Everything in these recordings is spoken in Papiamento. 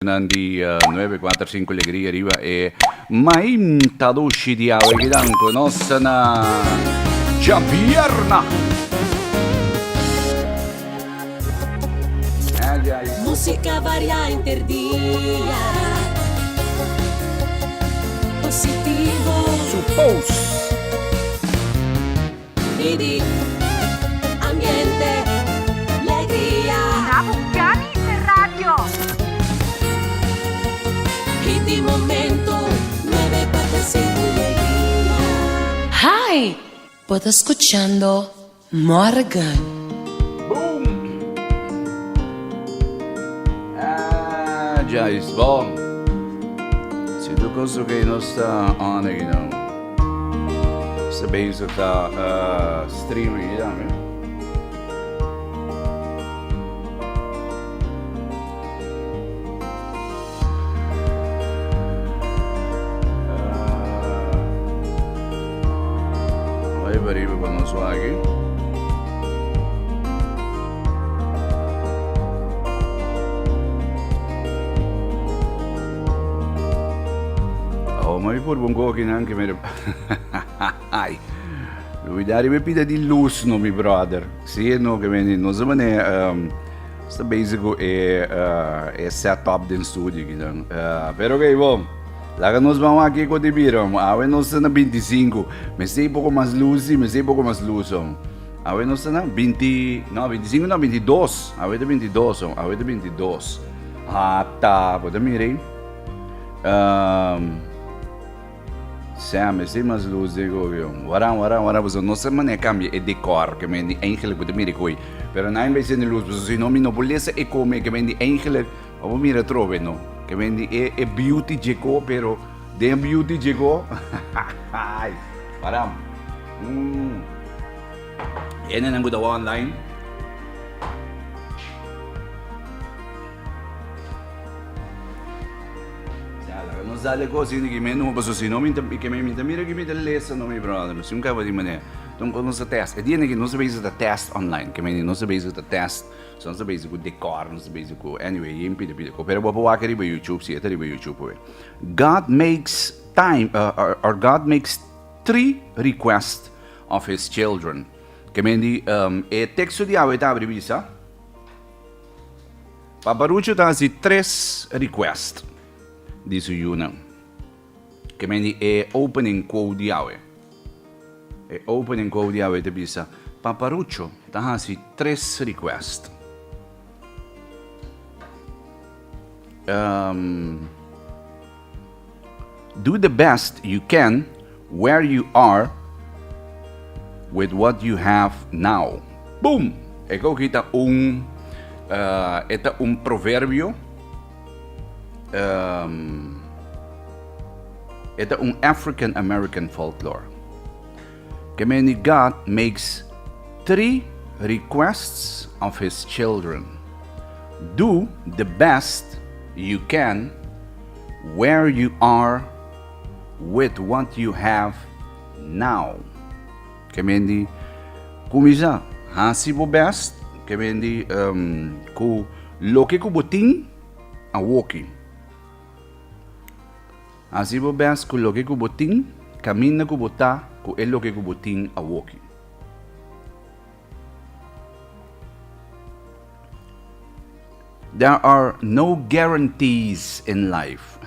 Nan di nuebe kuater sinku Alegria riba e mainta dushi di awe kidan ku nos na djabierna. Música varia enter dia. Positivo. Suppose. Midi, ambiente, legria. Na Bucanis Radio. Hit di momento, 945 Legria. Hi! Bo ta scuchando Morgan. Boom! Ah, Jais, bon. Si tu cosa che non sta on, you know. Sta bezig ta streamen hier dan, hè? Vai para riba para nos aqui. Oh, ma mi por bon koki nan ke mere. Ai. Lui dari me pida di luz no mi brother. Si no ke me no se mane um, sta bezig ku e uh, e setup den studio ki dan. Pero okay, bom. Laga nos vamos aqui ko di bira. Awe nos na 25. Me sei poco mas luz, me sei poco mas luz. Awe nos na 20, no 25 no 22. Awe ta 22, awe ta 22. Ata, bo ta mira ei. Um, Sam, esei mas luz di go yo. Waran, waran, waran, boso no sa manera cambia e decor, ke men di eigenlijk bo ta mira koi. Pero na en vez di luz, boso si no mi no por lesa e come, ke men di eigenlijk, bo mira trobe no. Ke men di e, e beauty djeko, pero den beauty djeko, ai, waran. Mm. Ene nan ku ta online. Nos dale cos ini ki menu paso si no mi ta ke mi ta mira ki mi ta lesa no mi brother si un caba di manera don con nos ta test e dia ki nos ta bezig ta test online ke meni nos ta bezig ta test so nos ta bezig ku decor nos ta bezig ku anyway yin pida pida ko pero bo por wak riba youtube si e ta riba youtube awe God makes time uh, or God makes three requests of his children ke meni um, e texto di awe ta abri bisa Paparucho ta hasi tres request di su yunan. Ke men di e opening quote di awe. E opening quote di awe ta bisa, Paparucho ta hasi tres request. Um, do the best you can where you are with what you have now. Boom! E koki ta un uh, e ta un proverbio um, e ta un African American folklore. Ke meni God makes three requests of his children. Do the best you can where you are with what you have now. Ke men di, kuminsá hasi bo best, ke men di, um, ku loke ku bo tin awoki. Hasi bo best ku loke ku bo tin, kaminda ku bo ta ku e loke ku bo tin awoki. There are no guarantees in life,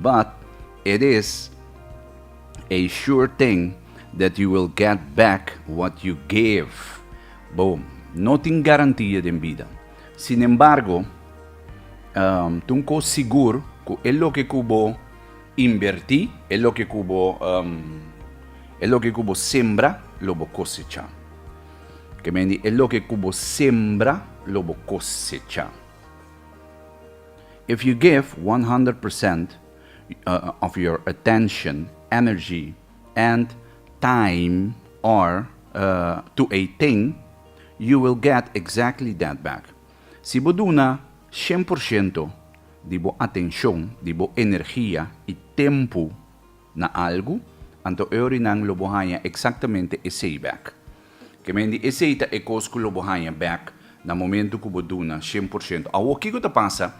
but it is a sure thing that you will get back what you give. Boom. No tin garantia den bida. Sin embargo, um, ta un kos sigur ku e loke ku bo invertí, e loke ku bo, um, e loke ku bo sembra, lo bo kosechá. Ke men di e loke ku bo sembra lo bo kosecha. If you give 100% of your attention, energy and time or to a thing, you will get exactly that back. Si bo duna 100% di bo atenshon, di bo energia i tempu na algu, anto e orinan lo bo haña eksaktamente esei bèk. Ke men di esei ta e kos ku lo bo haña bèk Na momento ku bo duna 100%. Awor kiko ta pasa?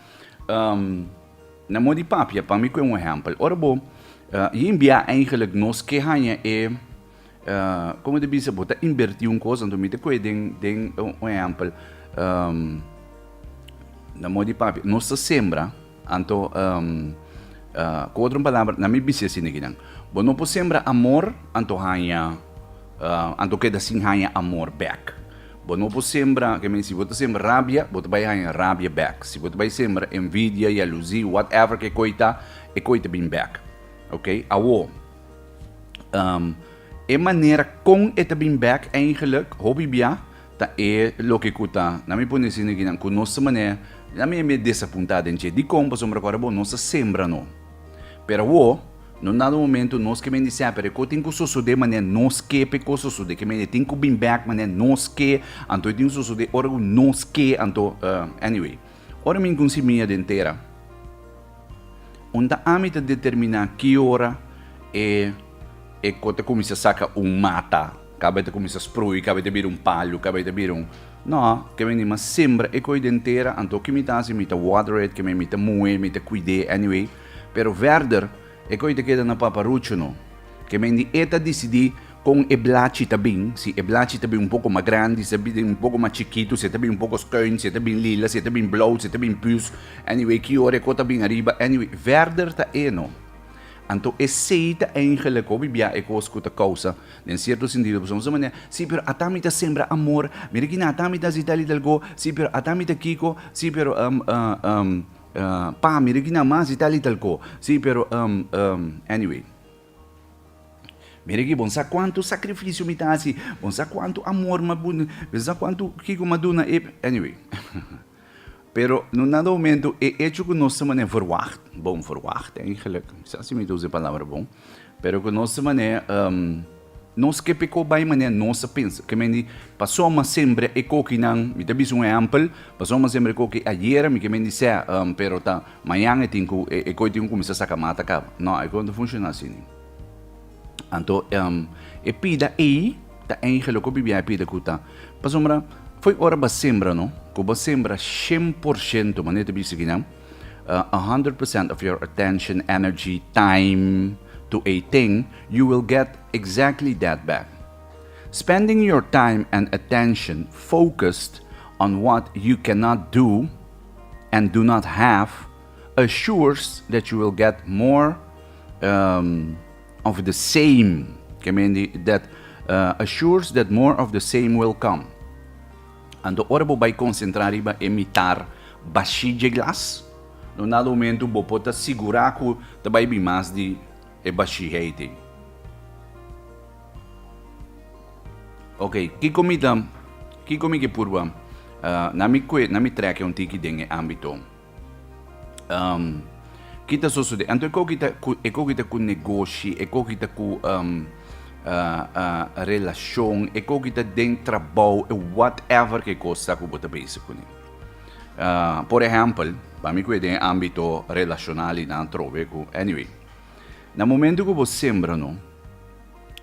Na modo di papia, pa mi ku e un ehèmpel. Ora bo yinbia eigenlijk nos ke haña e, komo ta bisa, bo ta inbertí un kos, anto mi ta kohe den den un ehèmpel, na modo di papia, nos ta sembra, anto ku otro palabra, na mi bisa asina kinan, bo no por sembra amor anto haña, anto keda sin haña amor bèk. Bo no por sembra, ke men si bo ta sembra rabia, bo ta bai haña rabia bèk. Si bo ta bai sembra envidia, yaluzi, whatever ke koi ta, e koi ta bin bèk. Ok, awo, e manera kon e ta bin bèk eigenlijk, hopi bia, ta e loke ku ta, na mi pone asina kinan, ku nos ta manera, na mi e desapuntá den dje. Dikon? Pasobra ku ora bo nos ta sembra no. Pero awo, no nada momento nos ke men di sea, pero e ko tin ku sosode manera nos ke p'e ko sosode. Ke men e tin ku bin bek manera nos ke, anto e tin ku sosode ora ku nos ke, anto, anyway. Ora mi ku un simia den tera, unda ami ta determiná ki ora e e ko ta kuminsá saka un mata, kaba e ta kuminsá sprui, kaba e ta bira un palu, kaba e ta bira un. No, ke men di ma sembra e koi den tera, anto ki mi ta hasi? Mi ta water it, ke men mi ta muhe, mi ta kuid'é, anyway. Pero verder, e koi ta keda na paparucho no. Ke men di e ta disidí kon e blachi ta bin, si e blachi ta bin un poko mas grandi, si e ta bin un poko mas chikitu, si e ta bin un poko skuin, si e ta bin lila, si e ta bin blou, si e ta bin pus, anyway, ki ora e koi ta bin ariba, anyway, verder ta e no. Anto esei ta eigenlijk hopi bia e kos ku ta kousa Den cierto sentido, pasobra nos ta manera, sí, pero ata mi ta sembra amor, mira kina, ata mi ta haci tal y tal co, sí, pero ata mi ta kico, sí, pero pa, mira kina, mi a haci tal y tal co, sí, pero anyway. Mira aki, bo no sa cuanto sacrificio mi ta haci, bo no sa cuanto amor mi a pone, bo no sa cuanto kico mi a duna e, anyway. Pero no nada momento e hecho cu nos ta manera verwacht, bon, verwacht eigenlijk, mi sa si mi ta usa e palabra bon, pero cu nos ta manera, nos ke p'e bai manera nos a pensa, ke men di pasobra sembra e kokinan, mi ta bisa un ehempel, pasobra sembra e koki ayera, mi ke men di sè, pero ta mañan e tin cu, e koki tin cu cuminsa saca mata caba, no, e koki no ta funciona asina. Anto e pida ei ta eigenlijk hopi bia e pida ku ta pasobra fo'i ora bo a sembra no ku bo a sembra 100% manera ta bisa kinan 100% of your attention, energy, time to a thing you will get exactly that back. Spending your time and attention focused on what you cannot do and do not have assures that you will get more um, of the same. Ke men di that uh, assures that more of the same will come. Anto ora bo bai konsentrá riba e mitar bashí dje glas, no nada momento bo por ta sigurá ku ta bai bin mas di e bashí heite. Ok, kiko mi ta, kiko mi ke purba? Uh, na mi kue, na mi trek un tiki den e ámbito. Um, ki ta sosode? Anto e koki ta ku, e koki ta ku negoshi, e koki ta ku um, uh, uh, relashon, e koki ta den trabou, e whatever ke kos ta ku bo ta bezig kuné. Uh, por ehèmpel, pa mi ku e den ámbito relashonal i nan trobe ku, anyway, na momento ku bo sembra no,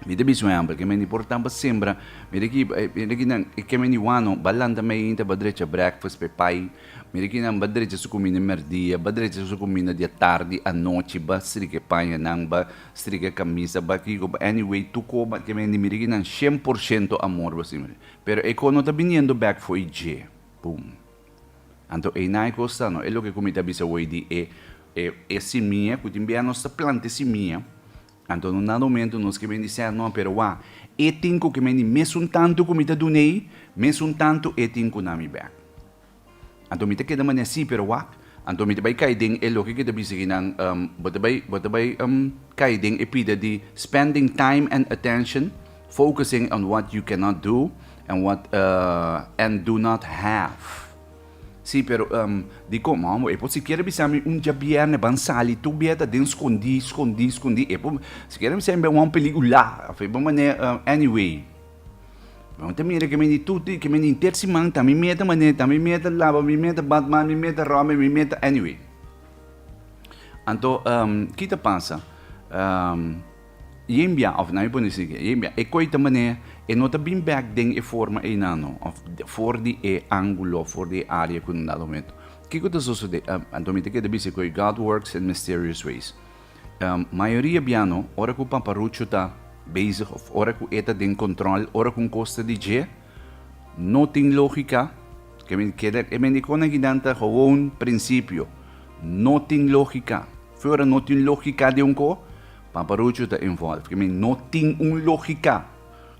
Mi ta bisa un ehempel, ke men di por ta pa sembra, mira ki, mira ki nan, ke men di wano, ba lanta meinta, ba drecha breakfast pa e pai, mira ki nan ba drecha su kuminda merdia, ba drecha su kuminda di atardi, anochi, ba strika e pañanan, ba strika e kamisa, ba kiko, ba anyway, tur ko, ba ke men di mira ki nan 100% amor ba sembra. Pero e ko no ta biniendo bek fo'i dje. Boom. Anto einan e kos ta no, e loke ku mi ta bisa awor di e, e, e simia, ku tin bia nos ta planta e simia, Anto no nada momento nos ke men di sè no, pero wak, e tin ku ke men di mesun tantu ku mi ta dun'ei, mesun tantu e tin ku na mi bèk. Anto mi ta keda manera si, pero wak, anto mi ta bai kai den e loke ke ta bisa kinan, bo ta bai, bo ta bai kai den e pida di spending time and attention focusing on what you cannot do and what and do not have. Sí, pero um, dikon? Mamo, e por sikiera bisa mi un djabierne ban sali tur bia ta den skondí, skondí, skondí. E por sikiera bisa mi ban un pelikula of e por manera, um, anyway. Bo ta mira ke mi di tur di, ke mi di henter siman ta mi meta manera, ta mi meta laba, mi meta batman, mi meta ròme, mi meta, anyway. Anto, um, ki ta pasa? Um. Yembia, of nan mi pone asina, yembia, e koi ta manera e no ta bin bek den e forma einan no, of for di e angulo, for di e area ku nan dado momento. Kiko ta sosode? Anto mi ta keda bisa ku God works in mysterious ways. Mayoria bia no, ora ku paparucho ta bezig of ora ku e ta den control, ora ku un kos ta di dje, no tin logika, ke men keda e men di kon akinan ta gewoon prinsipio, no tin logika. Fuera no tin logika den un ko, paparucho ta involve. Ke men no tin un logika.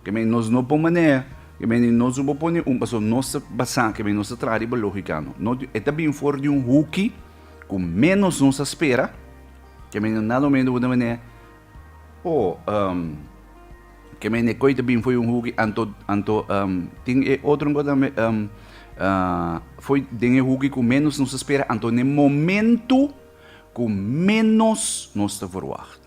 Ke men nos no por manera, ke men nos no por pone un, pasobra nos ta basá, ke men nos ta traha riba logika no. No e ta bin for di un huki ku ménos nos a spera, ke men nada momento bo ta manera, oh, ke men e koi ta bin for di un huki, anto, anto tin e otro un tambe, for den e huki ku ménos nos a spera, anto na e momento ku ménos nos ta verwagt.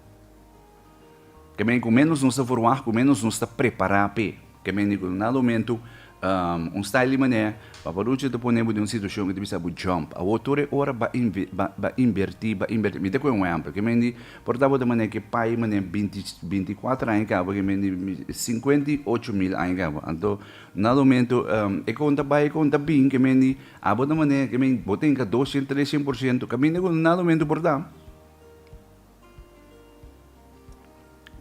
Ke men ku ménos nos ta verwagt, ku ménos nos ta prepará p'e. Ke men di ku na dado momento un style di manera, Paparucho ta pone bo den un situashon ku ta bisa bo jump. Awor tur e ora ba ba invertí, ba invertí. Mi ta kohe un ehèmpel, ke men di por ta bo ta manera ke pai manera binti bintikuater aña kaba, ke men di 58.000 aña kaba. Anto na dado momento e kon ta bai, e kon ta bin, ke men di abo ta manera ke men bo ta hinka 200, 300 por siento, kaminda ku na dado momento por ta.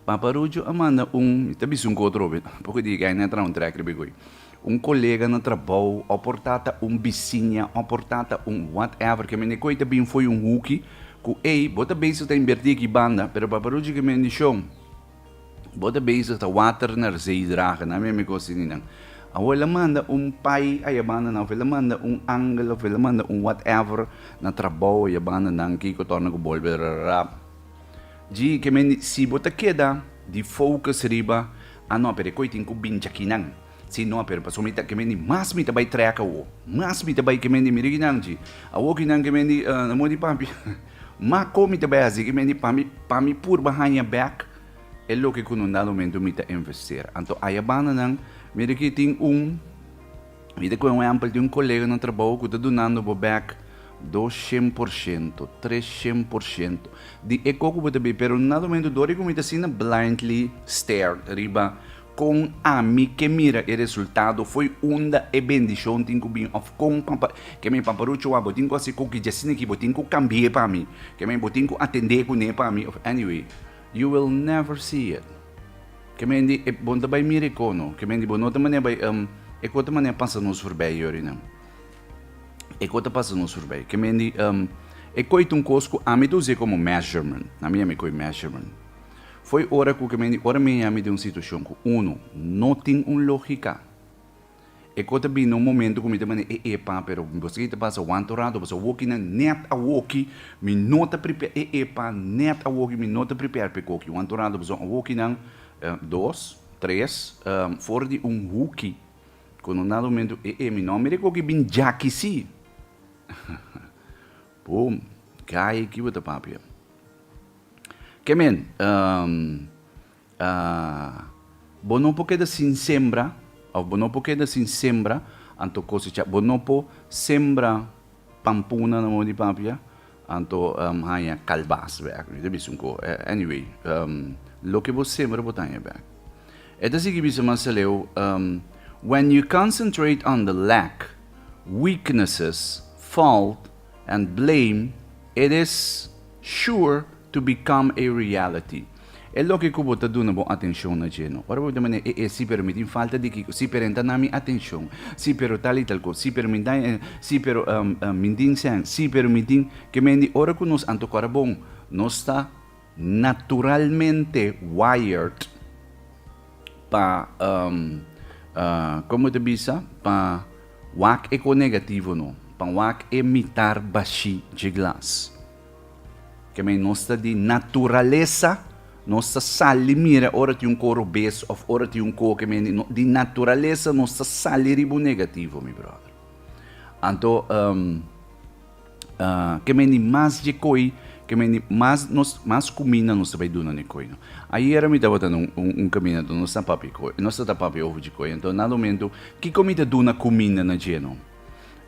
Papa Rucho a manda un, mi ta bisa un ku otro hopi, poko di gai na traha un trek riba e koe. Un kolega na trabou, o por ta ta un bisiña, o por ta ta un whatever, ke mende koe ta bin fo'i un huki ku ey, bo ta bezig ta inberti aki banda, pero Papa Rucho ke mende shon, bo ta bezig ta water naar zee dragen, nan meme kos asina nan. Awor el a manda un pai aya banda nan, of el a manda un angel, of el a manda un whatever na trabou aya banda nan, kiko torna ku bolbe rararara. Dji ke men di si bo ta keda di focus riba a no pero e koe tin ku bincha kinan si no pero pasobra mi ta ke men di mas mi ta bai trek awo mas mi ta bai ke men di mira kinan dji awo kinan ke men di na moda di papia ma kon mi ta bai hasi ke men di pa mi pa mi purba haña bek e loke ku no dado momento mi ta investeer anto aya banda nan mira ki tin un Mi ta kohe un ehèmpel di un kolega na trabou ku ta dunando bo bèk 200%, 300% di e kos ku bo ta biba, pero na momento dor di ku mi ta asina blindly stare riba kon ami ke mira e resultado fo'i unda e bendishon tin ku bin òf kon papa ke mi paparucho wak bo tin ku hasi koki djasina aki bo tin ku kambi'é pa mi ke mi bo tin ku atendé kuné pa mi òf anyway you will never see it. Ke men di e bon ta bai mira e kono. Ke men di bo no ta manera bai um e ko ta manera pasa nos voorbij yorinan. E ko ta pasa nos voorbij. Ke men di um e koi ta un kos ku ami ta us'é komo measurement. Ami yama e koi measurement. Foi ora ku ke men di ora mi yami den un situashon ku uno no tin un logika. E ko ta bini un momento ku mi ta manda e epa, pero bo sa ki ta pasa wanto rato, pasobra awoki nan nèt awoki mi no ta prepare e epa nèt awoki mi no ta prepare pa e koki wanto rato, pasobra awoki nan dos, tres, for di un huki ku no dado momento e e mi no a mira e koki bin djaki si. Boom, gai ki bo ta papia. Ke men, Bo no por keda sin sembra, of bo no por keda sin sembra, anto kosecha. Bo no por sembra pampuna na modo di papia, anto haña kalbas bek. Mi ta bisa un ko. Anyway, loke bo sembra bo ta haña bek. E ta sigui bisa mas aleu, When you concentrate on the lack, weaknesses, fault, and blame, it is sure to become a reality. E loke ku bo ta duna bo atenshon na dje no. Ora bo ta manera e e si pero mi tin falta di kiko, si pero e ta na mi atenshon, si pero tal i tal kos, si pero mi ta si pero mi tin sèn, si pero mi tin ke men di ora ku nos anto kòrda bon nos ta naturalmente wired pa komo ta bisa pa wak e kos negativo no, pa wak e mitar bashí dje glas. Kemey nos ta di naturalesa, nos ta sali mira ora tin un ko robes of ora tin un ko kemey di, di naturalesa nos ta sali riba un negativo mi brother. Anto um, uh, kemey di mas dje koi, kemey di mas nos mas kuminda nos ta bai duna ne koi no. Ayera mi tabata na un, un, un kaminda anto nos ta papia koi, nos ta ta papia over dje koi, anto na momento kiko mi ta duna kuminda na dje no.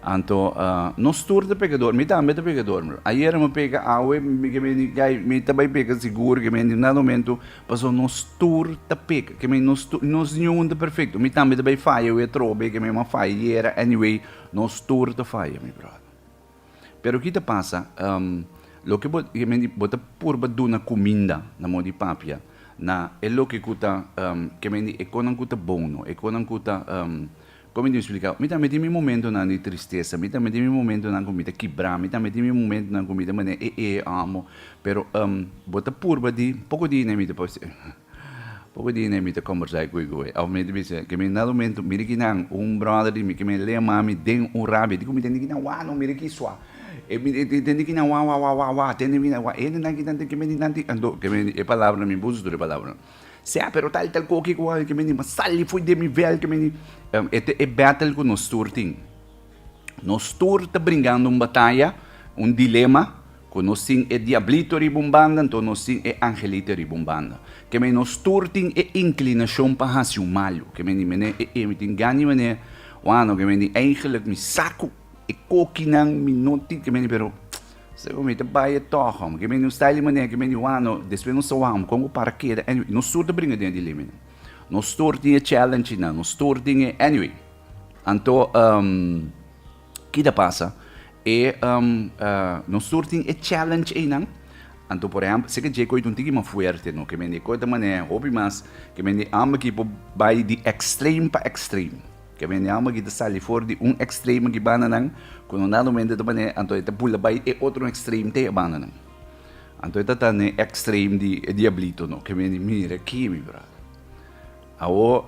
Anto nos tur ta pekador, mi tambe ta pekador bro. Ayera mi a peka, awe mi ke meni guy mi ta bai peka sigur ke meni na momento pasobra nos tur ta peka ke meni nos tur nos niun ta perfecto mi tambe ta bai faya awe atrobe ke meni mi a faya ayera anyway nos tur ta faya mi brother. Pero ki ta pasa loke bo ke meni bo ta purba duna kuminda na modo di papia na e loke ku ta ke meni e konan ku ta bon no e konan ku ta Kon mi tin splika? Mi tambe tin mi momentonan di tristesa, mi tambe tin mi momentonan ku mi ta kibrá, mi tambe tin mi momentonan ku mi ta manera e e amo. Pero bo ta purba di, poko di mi ta poko di mi ta kombersá ku e òf mi ta bisa ke mi na dado momento mira kinan un bròder di mi ke mi lea mami den un rabia di ku mi tende kinan wak no mira ki sua e mi tende kinan wak wak wak wak wak tende kinan wak e nan kinan ke mi nan tin anto ke mi e palabra mi busa tur e palabra. Sea pero tal tal koki ku ke meni ma sali fo'i den mi vel ke meni e ta e battle ku nos tur tin. Nos tur ta bringando un bataya, un dilema ku nos tin e diablito riba un banda anto nos tin e angelito riba un banda. Ke meni nos tur tin e inklinashon pa hasi un malu. Ke meni mene e e mi tin gana mene wano ke meni eigenlijk mi sa ku e kokinan mi no tin ke meni pero Segun mi ta bai e tòg hòm, ke meni un style di manera ke meni wano, despues nos ta wak hòm kon ku para keda, anyway, nos tur ta bringa den e dilemanan. Nos tur tin e challengenan, nos tur tin e, anyway. Anto, ki ta pasa? E, nos tur tin e challenge einan, anto por ehèmpel, seke dje koe ta un tiki mas fuerte no, ke meni e koe ta manera hopi mas, ke meni amber ki por bai di extreme pa extreme. Ke mende alma ki ta sali for di un extremo ki bandanan, ku no dado momento ta manera, anto e ta bula bai e otro extremo te e bandanan. Anto e ta ta n'e extremo di e diablito no. Ke mende mira aki mi brother. Awo,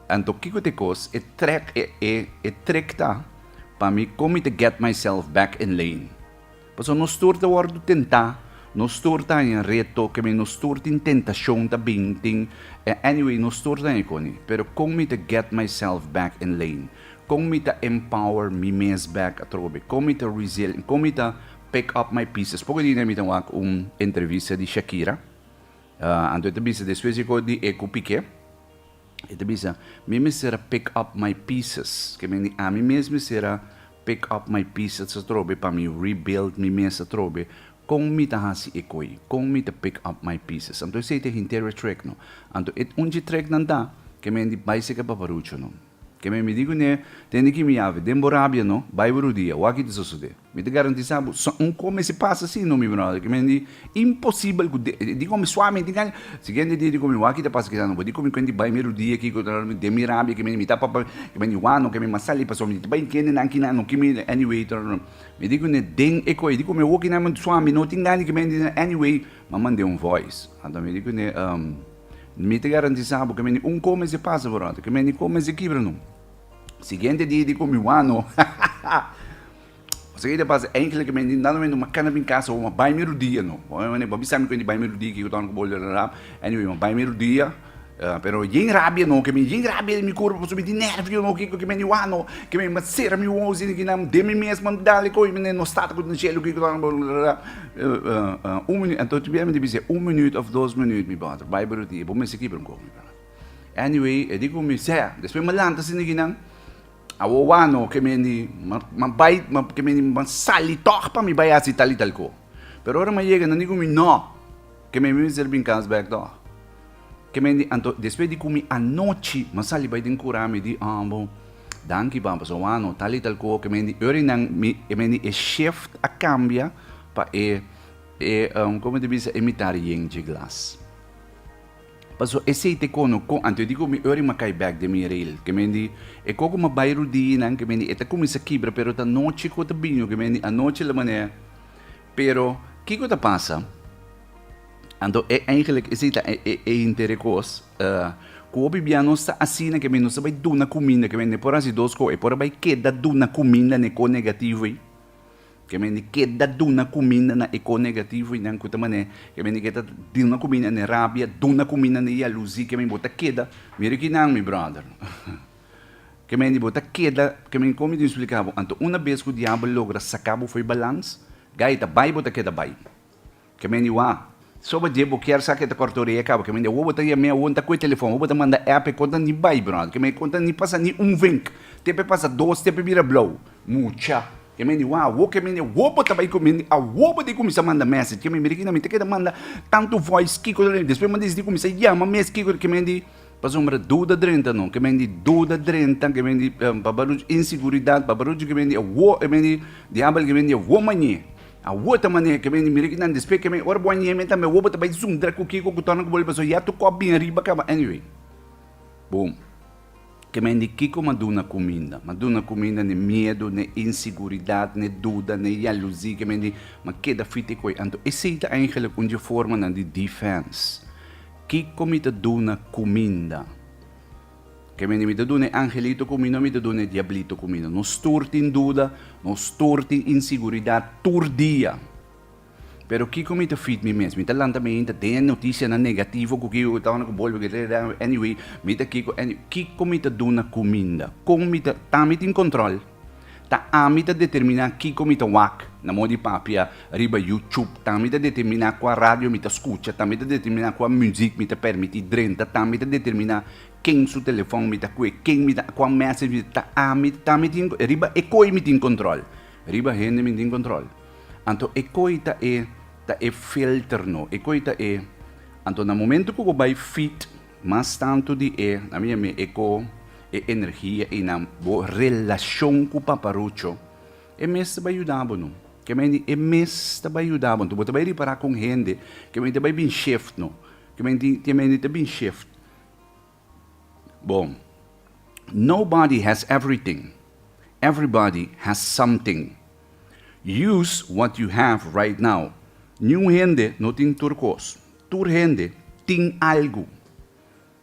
anto kiko ta e kos? E trek, e e e trick ta pa mi kon mi ta get myself back in lane. Pasobra nos tur ta wòrdu tentá, nos tur ta haña reto, ke nos tur tin tentashon ta bin, tin, anyway, nos tur ta haña koni. Pero kon mi ta get myself back in lane? Kon mi ta empower mi mes bèk atrobe? Kon mi ta resilient? Kon mi ta pick up my pieces? Poko di mi ta wak un entrevista di Shakira, anto e ta bisa despues di ko di e ku Piqué, E ta bisa, Mi mester a pick up my pieces. Ke mende ami mes mester a pick up my pieces atrobe pa mi rebuild mi mes atrobe. Kon mi ta hasi e koi? Kon mi ta pick up my pieces? Anto esei ta henter e trick no. Anto e un dje tricknan ta, ke mende bai seka paparucho no. Ke mende mi di kuné, Tende ki mi yavi, den bo rabia no, bai bo rudia, wak ki ta sosodé. Mi ta garantisa bo, so un kome si pasa si no mi brother, ke men di imposibel ku de, di komi sua mi tin gana, siguiente dia di komi wak ta pasa kisa no bo di komi kuenti bai mi rudia ki ku den mi rabia ke men di mi ta papa ke men di wano ke men ma sali pasobra mi ta bai kende nan kinan no kimi anyway mi di kune den e koi di komi awo kinan mi sua mi no tin gana ke men di anyway mi a manda un voice anto mi di kune mi ta garantisa bo ke men di un kome si pasa brother ke men di kome si kibra no. Siguiente dia di ku mi wano. Pasobra ta pasa eigenlijk mi no mendo ma kana bin casa ma bai mi rudia no. Bo bisa mi ku bai mi rudia kiko ta ku bo anyway ma bai mi rudia pero yen rabia no ke mi yen rabia den mi kurpa pasobra mi tin nervio no kiko ke mi wano ke mi ma sera mi wowo asina ki nan den mi mes ma dale koe mi no stata ku den shelu kiko un minuut anto mi ta bisa un minuut of dos minuut mi brother bai bo rudia bo mester kibra un kos mi brother. Anyway, e di ku mi, sea, despues mi lanta asina aki nan, awor wano ke mi di, ma bai, ma ke mi di, ma sali tòg pa mi bai hasi tal i tal ko. Pero ora mi a yega, nan di ku mi, no, ke mi mester bin kas bèk tòg. Ke mi di, anto despues di ku mi anochi, mi a sali bai den kura, mi di, ah bon, danki papa, pasobra wano, tal i tal ko, ke mi di, ora nan, mi, ke mi di, e shift a kambia pa e, e, komo ta bisa, e mitar yen dje glas. Paso esey te kono kon anto e di ku mi ori ma kai bek den mi rail ke men di e koko ma bai rudinan ke men di e ta kuminsa kibra pero ta nochi ku ta bini ke men di anochi la manera pero kiko ta pasa anto e eigenlijk esey ta e e hinter e kos ku hopi bia nos ta asina ke men nos ta bai duna kuminda ke men e por hasi dos kos e por a bai keda duna kuminda na e kos negativo ey. Ke mende keda duna kuminda na e ko negativo i nan ku ta manera ke mende ke ta duna kuminda na e rabia, duna kuminda na e yaluzi, ke mende bo ta keda, mira kinan mi brother, ke mende bo ta keda, ke mende kon mi tin splika bo, anto una bes ku diabel logra saka bo for e balans, gai ta bai bo ta keda bai. Ke mende wak. Soba dje bo kier sa ke ta korta oreya kaba ke mende awor bo ta yam'é awor ta koe telefon awor bo ta manda app e konta ni bai brother ke mende konta ni pasa ni un vink te pe pasa dos te pe bira blou mucha ke mende wa awor ke mende awor bo ta bai ku mende awor bo ta kuminsa manda message ke mende mira kina mi ta keda manda tantu voice kiko despues mi a disidi kuminsa yama mes kiko ke mende pasobra duda drenta no ke mende duda drenta ke mende babaruchi inseguridat babaruchi ke mende awor ke mende diabel ke mende awor mañe. Awor ta manera ke mende mira kinan despues ke ora bo a ñeme tambe awor bo ta bai zundra ku kiko ku torna ku bo pasobra ya tur kòp bin ariba kaba anyway. Bon ke mende kiko m'a duna kuminda? M'a duna kuminda n'e miedu, n'e inseguridat, n'e duda, n'e yaluzi ke mende m'a keda fiti koe. Anto esei ta eigenlik un dje formanan di defense. Kiko mi ta duna kuminda? Ke mende mi ta duna e angelito kuminda o mi ta duna e diablito kuminda? Nos tur tin duda, nos tur tin insiguridat tur dia. Pero kiko mi ta fit mi mes? Mi ta lanta mi hinta den e notisianan negativo ku kiko ku ta ku bolbe ku anyway mi ta kiko anyway kiko mi ta duna kuminda? Kon mi ta ta mi tin kontrol? Ta ami ta determiná kiko mi ta wak na moda di papia riba YouTube, ta ami ta determiná kua radio mi ta skucha, ta ami ta determiná kua muzik mi ta permití drenta, ta ami ta determiná ken su telefòn mi ta kue, ken mi ta, kua message mi ta, ta ami, ta ami tin, riba e koi mi tin kontrol, riba hende mi tin kontrol. Anto e koi ta e, ta e filter no, e koi ta e, anto na momento ku bo bai fit Mas tantu di e, na mi yam'é e ko, e energia ei na bo relashon ku Paparucho, e mes ta bai yuda bo no. Ke menti e mes ta bai yuda bo. Anto bo ta bai ripará kon hende ke menti ta bai bin shift no. Ke menti ke menti ta bin shift. Bon, nobody has everything, everybody has something. Use what you have right now. Niun hende no tin tur kos. Tur hende tin algu.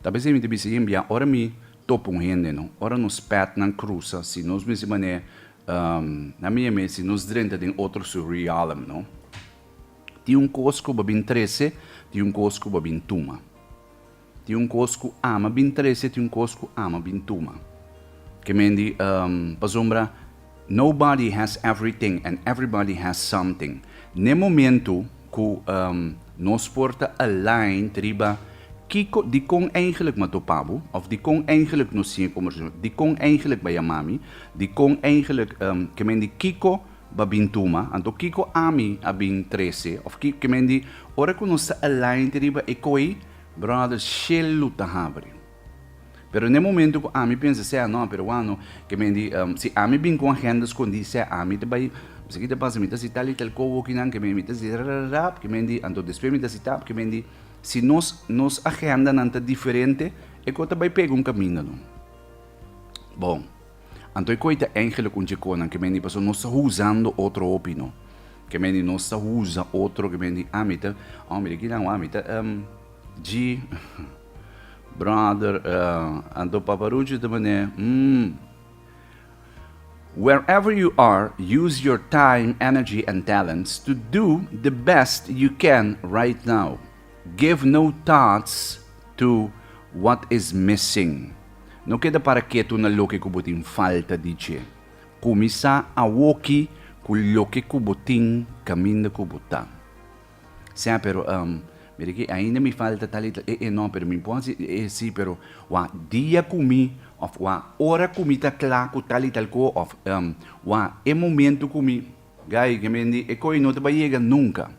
Ta p'esei mi ta bisa yin bia ora mi topa un hende no, ora nos pètnan krusa, si nos mester manera na mi yam'é si nos drenta den otro su realm no, tin un kos ku bo bin trese, tin un kos ku bo bin tuma. Tin un kos ku ama bin trese, tin un kos ku ama bin tuma. Ke men di, pasobra nobody has everything and everybody has something. N'e momentu ku nos por ta aligned riba kiko, dikon eigenlijk m'a topa bo, òf dikon eigenlijk nos siña kombersashon, dikon eigenlijk b'a yama mi, dikon eigenlijk, ke men di kiko Ba bin tuma, anto kiko ami a bin trese of ki ke men di ora ku nos ta aligned riba e koi, brother shelu ta habri. Pero n'e momento ku ami pensa sea no, pero wano ke men di si ami bin ku agenda skondi sea ami ta bai esaki ta pasa mi ta hasi tal i tal ko wokinan ke men mi ta hasi rarararap ke men di anto despues mi ta hasi tap ke men di si nos nos agendanan ta diferente e ko ta bai pega un kaminda no. Bon. Anto e koe ta eigenlijk un dje konan ke meni pasobra nos ta usando otro hopi no. Ke meni nos ta usa otro ke meni ami ta oh mira kinan ami ta dji brother anto paparuchi ta mane mm Wherever you are use your time, energy and talents to do the best you can right now. Give no thoughts to what is missing. No keda para ketu na loke ku bo tin falta di dje. Kuminsá awoki ku loke ku bo tin kaminda ku bo ta. Sea pero um, mira ki ainda mi falta tal i tal, e e no, pero mi por hasi e e si, pero wak dia ku mi òf wak ora ku mi ta kla ku tal i tal ko òf um wak e momento ku mi, guy, ke men di e koi no ta bai yega nunka.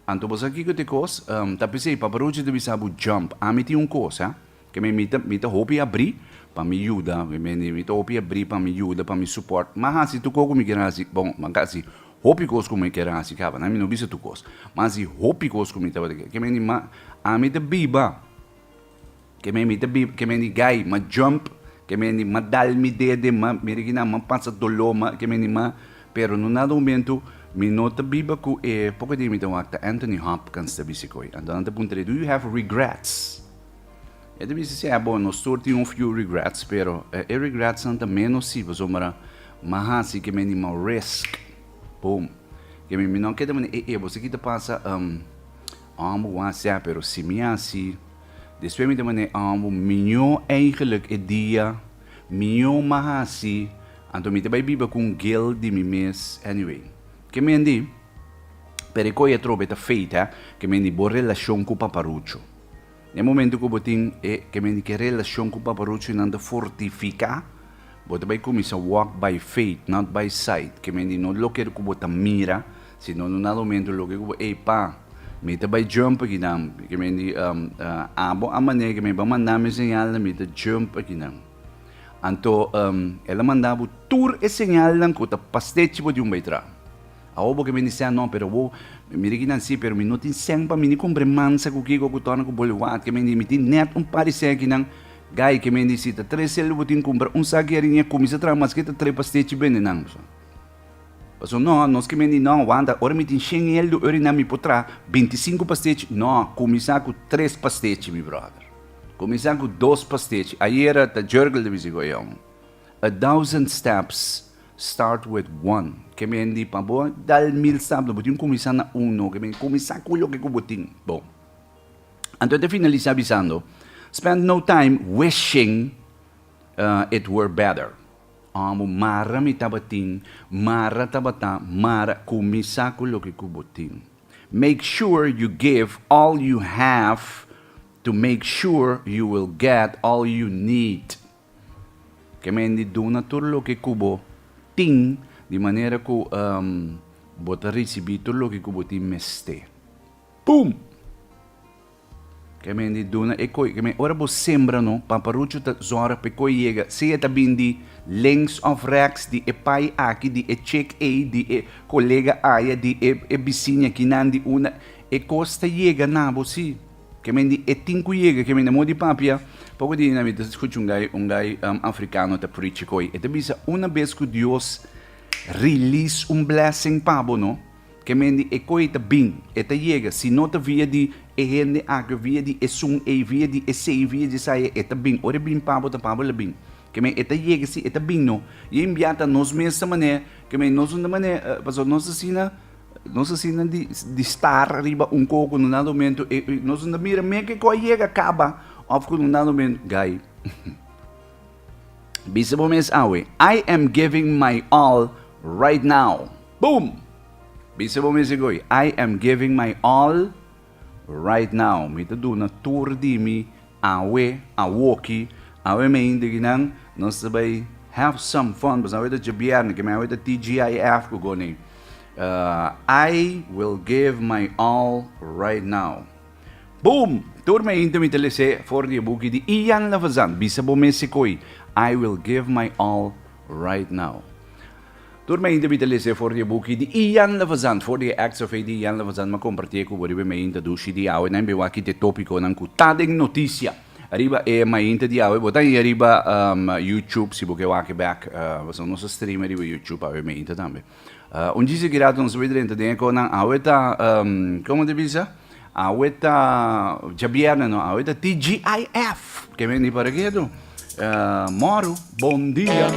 Anto bo sa kiko t'e kos? Ta p'esei Paparuchi ta bisa bo jump. Ami tin un kos, ha. Ke mi ta mi ta hopi abrí pa mi yuda, mi mi ta hopi abrí pa mi yuda, pa mi support. M'a hasi tur kos ku mi kier hasi, bon, m'a hasi hopi kos ku mi kier hasi kaba, mi no bisa tur kos. M'a hasi hopi kos ku mi tabata kier. Ke mi m'a ami ta biba. Ke mi ta biba, ke mi guy, m'a jump, ke mi m'a dal mi dede, m'a mira kinan, m'a pasa doló, m'a ke mi m'a, pero no nada momento mi no ta biba ku e, poko dia mi ta wak ta Anthony Hopkins ta bisa koe, anto nan ta puntra do you have regrets? E ta bisa si, bon, nos tur tin un few regrets, pero e regrets nan ta menos si, pasobra m'a hasi ke mi m'a risk, boom, ke mi no keda mane e e, bo sa ki ta pasa, Amo wak sea pero si mi hasi despues mi ta mane amo miño eigenlijk e dia miño ma hasi anto mi ta bai biba ku un guilt di mi mes anyway ke mendi. Pero e koe atrobe ta faith, hè, ke men di bo relashon ku Paparucho. Na e momento ku bo tin e ke men di ke relashon ku Paparucho nan ta fortifiká, bo ta bai kuminsá walk by faith, not by sight. Ke men di no loke ku bo ta mira, sino na un dado momento loke ku bo, ey pa, mi ta bai jump akinan. Ke men di abo a manera ke men bo a manda mi señalnan, mi ta jump akinan. Anto el a manda bo tur e señalnan ku ta pastechi bo di un bai tra. Awor bo ke bini sèn no, pero awor mira ki nan si, pero mi no tin sèn pa mi ni kumpra e mansa ku kiko ku torna ku boliwat, ke mindi mi tin nèt un par di sèn akinan, gai ke mindi si ta tres sel bo tin kumpra un sak di hariña kuminsa traha maske ta tres pastechi bende nan. Pasobra no, nos ke mindi no, wanta ora mi tin shen eldo ora nan mi por traha bintisinku pastechi, no, kuminsa ku tres pastechi mi brother, kuminsa ku dos pastechi, ayera ta Jurgel ta bisa ku ayong, a thousand steps Start with one. Ke men di pa bo dal mil stap no bo tin kuminsá na uno. Ke men kuminsá ku loke ku bo tin. Bon. Anto e ta finalisá bisando, Spend no time wishing it were better. Amo mara mi tabatin, mara tabata, mara. Kuminsá ku loke ku bo tin. Make sure you give all you have to make sure you will get all you need. Ke men di duna tur loke ku bo tin di manera ku bo ta risibí tur loke ku bo tin mester. Pum! Ke men di duna e koi, ke men ora bo sembra no, paparucho ta zòrg pa e koi yega, sea ta bin di links òf rèks, di e pai aki, di e chek ei, di e kolega aya, di e bisiña kinan, di una, e kos ta yega na bo sí. Ke men di e tin ku yega, ke men di modi papia. Poko di na mi ta skucha un gai, un gai afrikano ta preach koi. E ta bisa una bes ku Dios release un blessing pa bo no, ke men di e koi ta bin, e ta yega. Si no ta via di e hende aki of via di esun ei, via di esei, via di esaya, e ta bin. Ora e bin pa bo ta pa bo el a bin. Ke men e ta yega si, e ta bin no. I e imbiata nos mes ta manera, ke men nos no ta manera, pasobra nos asina. Nos asina di di star riba un koko no dado momento e nos no ta mira me ke ko a yega kaba of ku no dado momento gai bisa bo mes awe I am giving my all right now boom bisa bo mes egoi I am giving my all right now mi ta duna tur di mi awe awoki awe me hende kinan nos ta bai have some fun pasobra awe ta djabièrnè ke me awe ta TGIF ku goni. I will give my all right now. Boom! Tur mi ainda mi ta les'é for di e buki di Ian Lavazan, Bisa bo mes e koi, I will give my all right now. Tur mi ainda mi ta les'é for di e buki di Ian Lavazan, for di e Acts of Faith di Ian Lavazan, m'a kompartié ku bo riba e mainta dushi di awe. Nan bin wak te tópikonan ku ta den notisia riba e mainta di awe. Bo ta haña riba YouTube si bo ke wak e bèk. Pasobra nos a stream riba YouTube awe mainta tambe. Un djis aki rato nos a bay drenta den e konan. Awe ta, como ta bisa? Awe ta djabierne no, awe ta TGIF. Ke men di para ketu? Moro, bon dia.